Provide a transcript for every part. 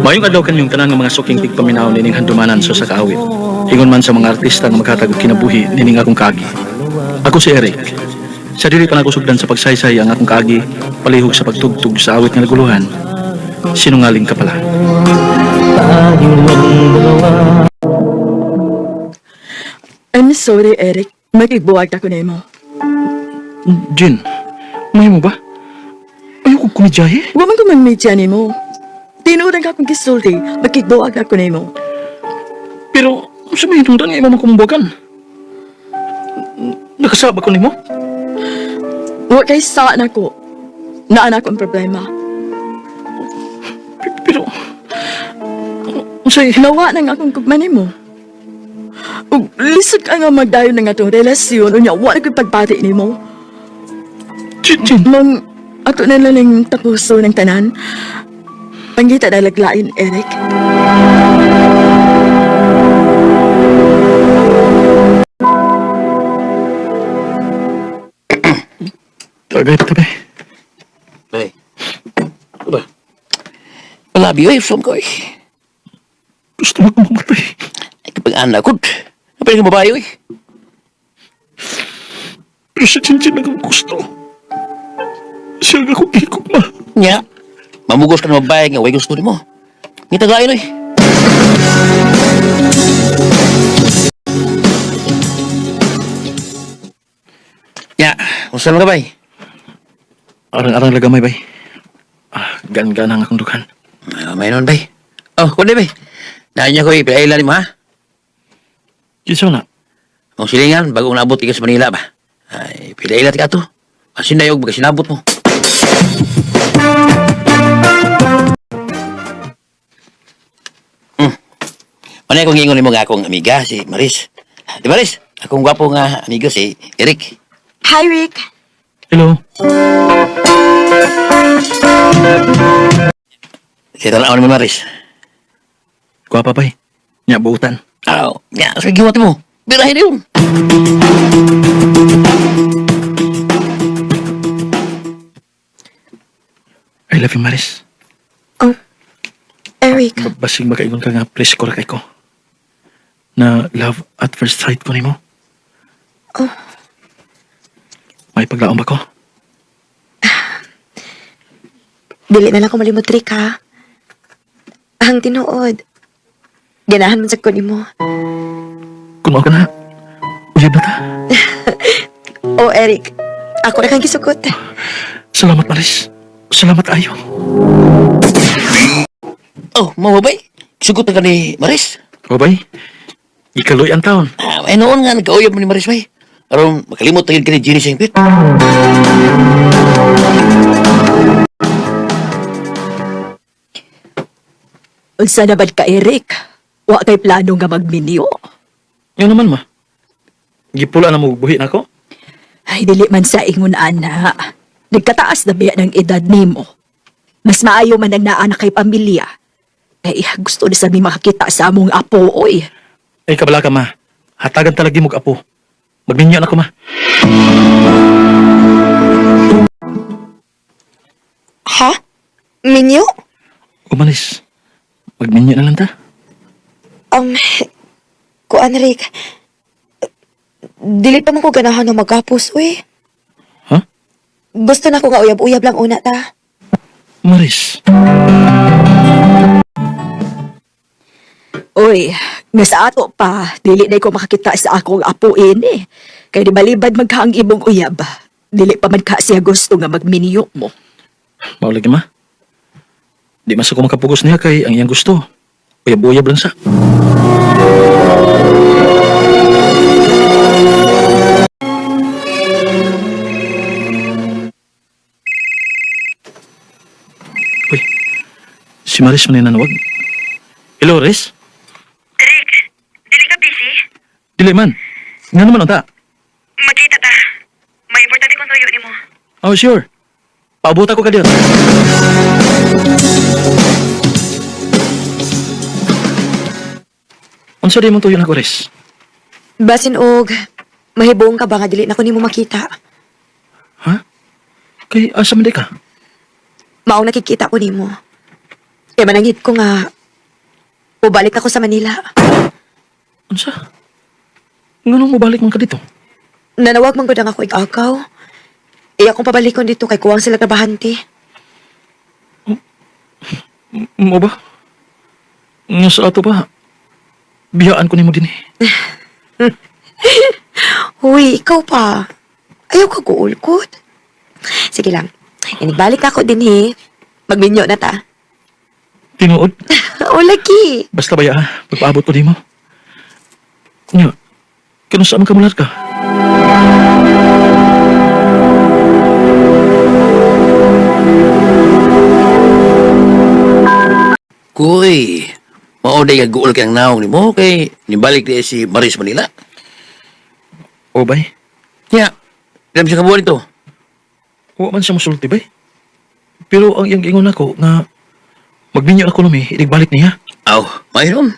Mayong adlaw kanyong tanan nga mga suking tigpaminaw nining handumanan sa sakaawit. Ingon man sa mga artista nga maghatag og kinabuhi nining akong kaagi. Ako si Eric. Sa dili pa nagusugdan sa pagsaysay ang akong kaagi, palihog sa pagtugtog sa awit nga naguluhan. Sinungaling ka pala. I'm sorry, Eric. Magigbuwag ako nimo. Jin, mahimo ba? Ayaw kong kumidyahe. Wa man ko magmedya nimo. Tinuod ang akong gisulti, makigbuwag ako nimo. Pero sa may hinungdan nga imo man kumbuwagan. Nakasaba ko nimo? Wa kay sa nako. Naa na akong problema. Pero unsay Nawa nang akong kugma nimo. Ug lisod ka nga magdayon ng atong relasyon unya wa na ko'y pagbati nimo. Jin, Jin. Mang ato na lang ning tapuso ng tanan. Pangita na laglain, Eric. Tagay tabi. Bay. Ba? Wala bi oy, from ko oy. Gusto mo akong mamatay. Ay kapag anak ko. Kapag nga babae oy. Pero si Chinchin ang gusto. Siya ang akong gikugma. Nya. Mamugos ka ng babae nga way gusto nimo. Ngita gayon oy. Nya, unsa man ka bay? Arang-arang lagamay, bay. Ah, gan-gan ang akong dughan. Ah, may noon bay. Oh, kundi bay. Dahil niya ko ipilailan nimo ha. Kinsa na? Ang silingan, bagong naabot ka sa Manila ba? Ay, pilailat ka to. Asin na yung baga sinabot mo. Manay kong ingon nimo nga akong amiga, si Maris. Di Maris, akong gwapo nga amigo si Eric. Hi, Rick. Hello. Si tanaw ni Maris. Gwapa, bay. Nya, buutan. Aw, nga, sa giwat mo. Birahin yun. I love you, Maris. Oh, Eric, Basig makaingon ka nga, presko ra kay ko. Na love at first sight ko nimo. Oh. May paglaom ba ko? Dili na lang ko malimot, Rick, ha? Ang tinuod. Ganahan man sa ko nimo. Kung mao ka na, uyab na ta. Oh, Eric, ako na kang gisukot. Salamat, Maris. Salamat ayo. Oh, mababay. Sugot na ka ni Maris. O, bay. Ikaloy ang taon. Ah, ay noon nga, nagkauyab mo ni Maris, bay. Aron, makalimot na yun ka ni Jenny Singpit. Unsa na bad ka, Eric? Wa kay plano nga magminyo. Nga naman, ma. Gipula na mo buhi na ko. Ay, dili man sa ingon, ana. Nagkataas na biya ng edad nimo. Mas maayo man ang naa na kay pamilya. Ay, gusto na sa mi makakita sa among apo, oy. Ay, kabala ka, ma. Hatagan talaga mo apo. Magminyo na ko, ma. Ha? Minyo? Umalis. Magminyo na lang ta. Kuan, Rick. Dili pa man ko ganahan nga magapos, uy. Ha? Gusto na ko nga uyab-uyab lang una ta. Maris. Oy, nga sa ato pa, dili na ko makakita sa akong apo ini. Kay di balibad magka ang imong uyab. Dili pa man ka siya gusto nga magminyo mo. Mao lagi, ma. Di mas ako makapugos niya kay ang iyang gusto. Uyab-uyab lang sa. Uy, si Maris man yung nanawag. Hello, Riz? Rick, dili ka busy? Dili man. Nga naman ang ta. Magkita ta. May importante kong tuyo nimo. Oh, sure. Paabot ako ka dito. Unsa di mong tuyo na ko, Riz? Basin og, mahibuong ka ba nga dili na ko nimo makita? Ha? Kay asa man di ka? Maong nakikita ko nimo. Kaya manangit ko nga, mubalik ako sa Manila. Unsa? Nganong mobalik man ka dito? Nanawag man gud ang ako igagaw. Iya akong pabalikon dito kay kuwang sila trabahante. Mo ba? Nga sa ato ba? Biyaan ko nimo din eh. Uy, ikaw pa. Ayaw ka guulkot. Sige lang. Inigbalik ako din he. Magminyo na ta. Tinuod. O lagi. Basta ba ya, pagpaabot ko nimo. Nya, kano saan man kamulat ka? Kuy, mao day nga guol kang naong nimo kay nibalik di si Maris Manila. O bay, Nya, ilam siya kabuan ito. wa man siya musulti bay. Pero ang iyang ingon nako nga magminyo ako numi, inigbalik niya. Aw, mayroon.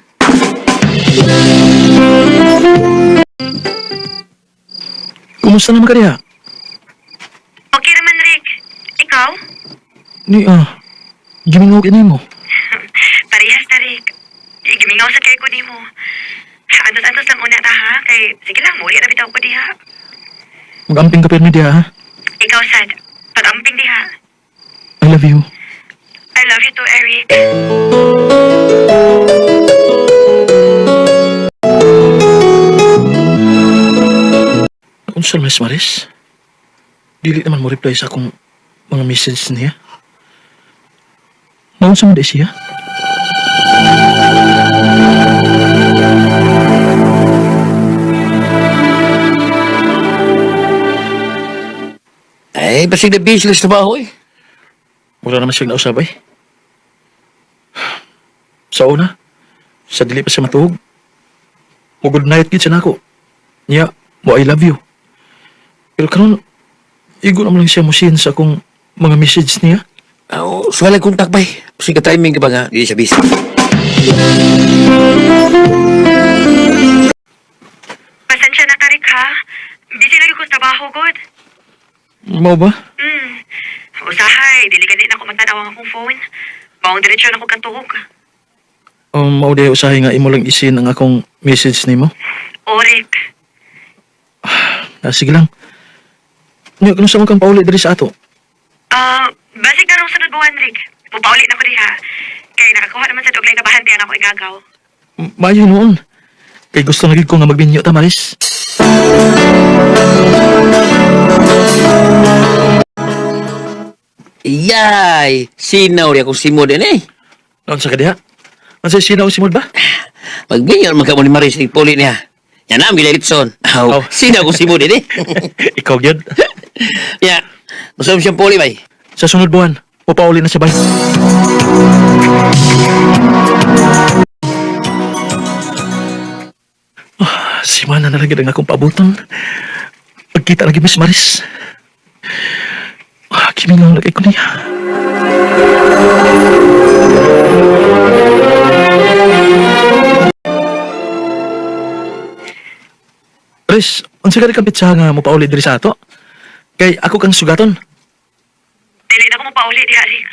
Kumusta naman ka diha? Okay naman, Rick. Ikaw? Ni gimingaw kini mo. Parehas ta, Rick. Gimingaw sa kay ko nimo. Antos-antos lang una ta, ha? Kay, sige lang, muli na bitaw ko diha. Magamping ka pirmi diha ha. Ikaw, sad. Pag-amping diha. I love you. I love you too, Eric. Unsa man si Maris? Dili naman mo reply sa akong mga message niya. Naunsa man di siya? Ay, basig na busy sa trabaho eh. Wala naman siyang nausab eh. Sa una, sa dili pa siya matuog. Mo good night gid siya nako. Niya, mo I love you. Pero karon igo naman lang siya mo send sa akong mga message niya. Aw, so wala kontak bay. Basig ka timing ka ba nga? Di siya busy. Pasensya na ka, Rick, ha? Busy lagi ko sa trabaho, god. Mao ba? Usahay, dili gani na ako matanaw ang akong phone. Maong diretsyo na ko katuog. Mao di usahay nga imo lang isin ang akong message nimo. O, Rick. Ah, sige lang. Niya, kung sa kang pauli diri sa ato. Ah, basig na rong sunod buwan, Rick. Pupauli na ko diha. Kay nakakuha naman sa duglay na bahante ang ako igagaw. Maayo noon. Kay gusto na gid ko nga magbinyo ta, Maris. Yay! Sinaw rin akong simod din eh. Noon sa kadiha. Unsay sinaw simod ba? Magbinyo naman ka mo ni Maris puli niya. Yan ang ginalitson. Aw, Aw. sinaw akong simod din eh. Ikaw gyud. Ya, gusto mo siyang puli bay. Sa sunod buwan, papauli na siya bay. Ah, si Mana na lang ang akong paabuton. Pagkita lagi Miss Maris. Ah, kimingaw lagi ko niya. Maris, unsa ka rin kang pitsa nga mo pauli diri sa ato? Kay ako kang sugaton. Dili na ko mapauli diha, Rick.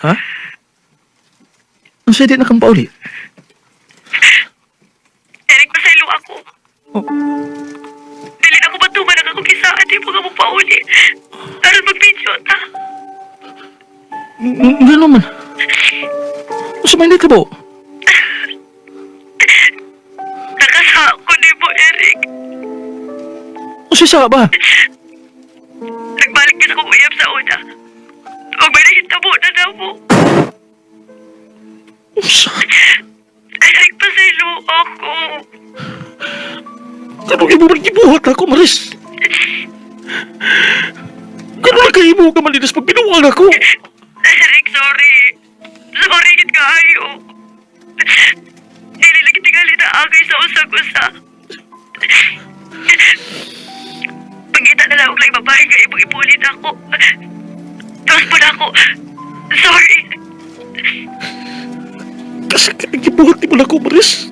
Ha? Unsa di na kang pauli? Eric, pasaylo ako. Oh. Dili na ko matuman ang akong kisaan. Di mo ka mapauli. Aron mag-video ta. Ngano man? Unsa man ka bo? Nakasa ko ni mo, Eric. Unsa sa ba? Nagbalik ka sa kong uyab sa una. Huwag may nahitabo na na mo. Unsa? Eric, pasaylo ako. Kanong imo man gibuhat ako, Maris? Kano lang kay imo ka malinis pag binuwang ako? Eric, sorry. Sorry, gid kaayo. Dili lagi tingali na agay sa usag-usa. Pagkita na lang og laing babae nga imong ipulit ako. Tapos po na ako. Sorry. Kasakit ang gibuhat ni mo ako, Maris.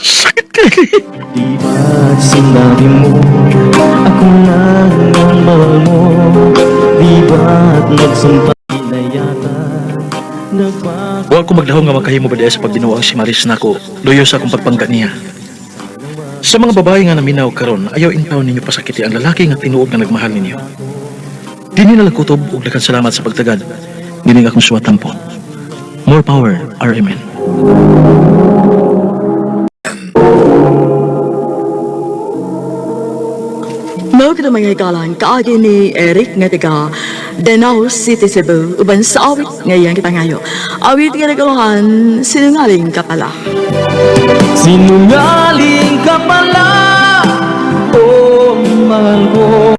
Sakit kay. Di ba't sinabi mo ako lang ang mahal mo? Di ba't nagsumpa na yata? Wa ko magdahom nga makahimo ba diay sa pagbinuang si Maris nako, luyo sa akong pagpangga niya. Sa mga babae nga naminaw karon, ayaw intaw ninyo pasakiti ang lalaki nga tinuod nga nagmahal ninyo. Dini na lang kutob ug daghang salamat sa pagtagad. Nining akong suwatampon. More power, RMN. Mao kita mga hikalan, kaagi ni Eric nga taga Danao City, Cebu, uban sa awit ngayang kipangayo. Awit nga naguluhan, sinungaling ka pala. Sinungaling ka pala, oh mahal ko.